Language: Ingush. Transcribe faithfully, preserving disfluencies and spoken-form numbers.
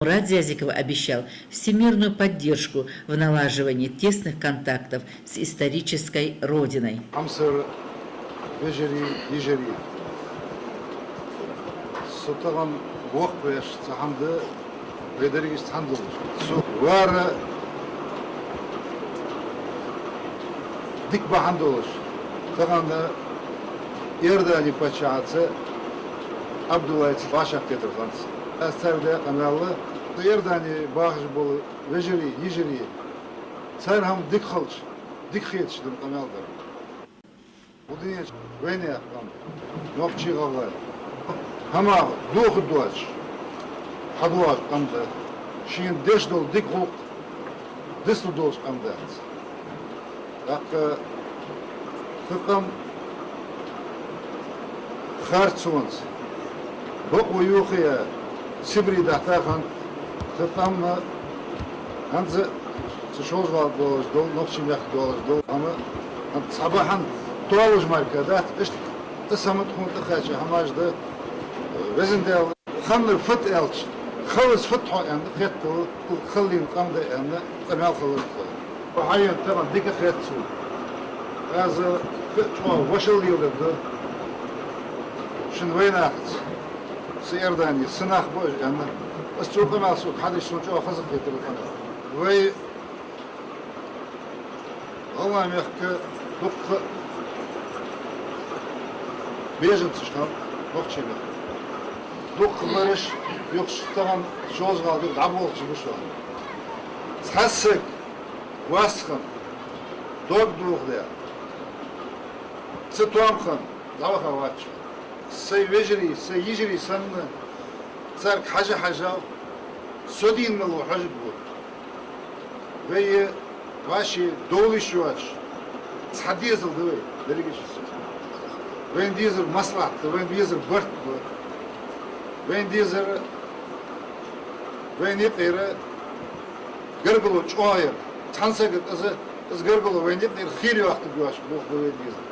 Мурад Зязиков обещал всемирную поддержку в налаживании тесных контактов с исторической родиной. Хьамсара вежарий, йижарий. Со тахан воккхавеш цхьа хӀама да, вай деррига цхьана долаш. Со вар дика бахьан долаш. Тахан Иордане паччахьаца Ӏабдуллайца вӀашагӀкхетар хиннад. Аз царга даь къамаьл, Иордане бахаш бола вежарий, йижарий, цар хӀама дика хилча, дика хеташ да къамаьл дар. Укх дунен чу вайнаьха къам, нохчий, гӀалгӀай, хӀамах дохаргдоацаш хьадоагӀаш къам да, шийна деш дола дика гӀулакх дицлургдолаш къам дац. ТӀаккха тха къам харцонца, бакъо йохаяь, Сибре дахьийта хиннад тха къам. ХӀанз а цу Шолжа-ГӀалахь долаш дола, Нохчий мехка долаш дола хӀама, хӀанз цхьа бахьан тоалуш мара дац, иштта из хӀама тхона тӀакхаьча хӀамаш да. Везан Даьла, ханнар фуд аьлча, халас фуд хьо аьнна, хеттал халлин къам да аьнна, къамаьл хилар тха. Хьо хьаена тахан дика хет сона. Аз кхы а чӀоагӀа вошал леладергда шун вайнахаца. Са Иордане са нах ба уж аьнна. Аз цу къамаьл сога хьадеш, сона чӀоагӀа хаза хетар къамаьл. Вай гӀалгӀай мехка дукха беженцаш хиннаб, Нохчий мехка. Дукха бараш юхаш тахан Шолжа-ГӀалахь юха дӀаболхаш ба шоана. Цхьа саг васт хинна, дог дохадаь, цхьа тоам хинна дӀаваха вац. Сай вежарий, сай йижарий санна, царга хьажа-хьажа, со дийна мел ва хьожаргва. Вай вӀаший довла йиш йоацаш цхьа дезал да вай, деррига а. Вайна дезар маслахьат да, вайна дезар барт ба. Вайна дезар вайна юкъера гаргало чӀоагӀа яр. Цхьан сагага из, из гаргало вайна юкъера хийра йоаккхаргйоацаш болх ба вайна дезар.